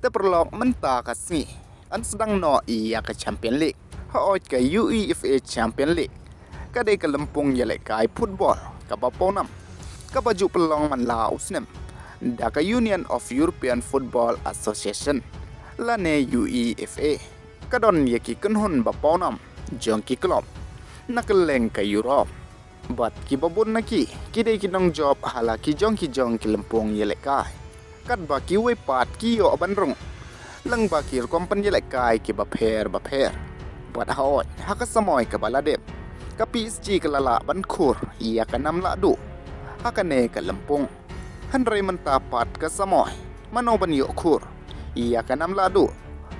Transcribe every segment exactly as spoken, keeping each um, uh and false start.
Te paralok, mynta ka sngi yn sdang noh ïa ka Champion League. Hooid, ka UEFA Champion League ka dei ka lympung ïalehkai football kaba pawnam, kaba ju pynlong man la u snem da ka Union of European Football Association lane UEFA. Ka don ïa ki kynhun ba pawnam jong ki club na kylleng ka Europe. Bad kiba bun na ki, ki dei ki nongjop ha la ki jong ki jong ki lympung ïalehkai. Katba kiwei pat ki ïoh ban rung lyngba ki rukom pynïalehkai kiba pher bapher. Bad hooid, ha ka samoi kaba la dep, ka PSG ka la lah ban khur ïa ka nam lahduh ha kane ka lympung. Hynrei mynta pat ka samoi mano ban ïoh khur ïa ka nam lahduh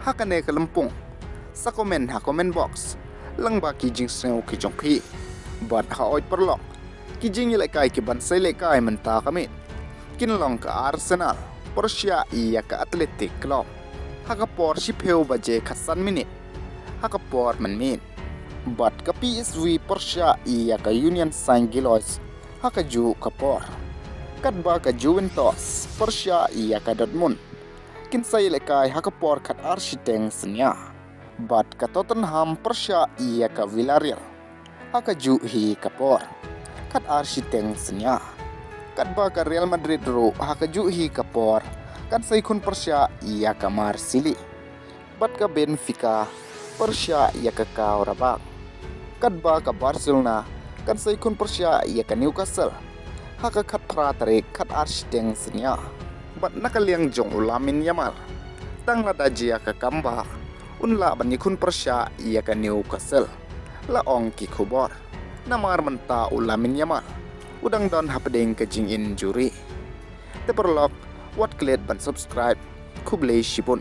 ha kane ka lympung? Sa comment ha comment box lyngba ki jingsngew ki jong phi. Bad hooid paralok, ki jingïalehkai kiban sa ïalehkai mynta ka miet kin long ka Arsenal pyrshah ïa ka Athletic Club ha ka por shiphew baje khatsan minit ha ka por mynmiet. Bad ka PSV pyrshah ïa ka Union Saint-Gilloise ha kajuh ka por. Katba ka Juventus pyrshah ïa ka Dortmund kin sa ïalehkai ha ka por khatar shiteng synñia. Bad ka Tottenham pyrshah ïa ka Villarreal ha kajuh hi ka por khatar shiteng synñia. Katba ka Real Madrid ruh ha kajuh hi ka por kan sa ïakhun pyrshah ïa ka Marseille. Bad ka Benfica pyrshah ïa ka Qarabag. Katba ka Barcelona kan sa ïakhun pyrshah ïa ka Newcastle ha ka khatphra tarik khatar shiteng synñia. Bad na ka liang jong u Lamine Yamal, tang lada jia ka kam ba un lah ban ïakhun pyrshah ïa ka Newcastle, la ong ki khubor. Namar mynta u Lamine Yamal u dang don hapdeng ka jinginjury. Te paralok, wat klet ban subscribe. Khublei shibun.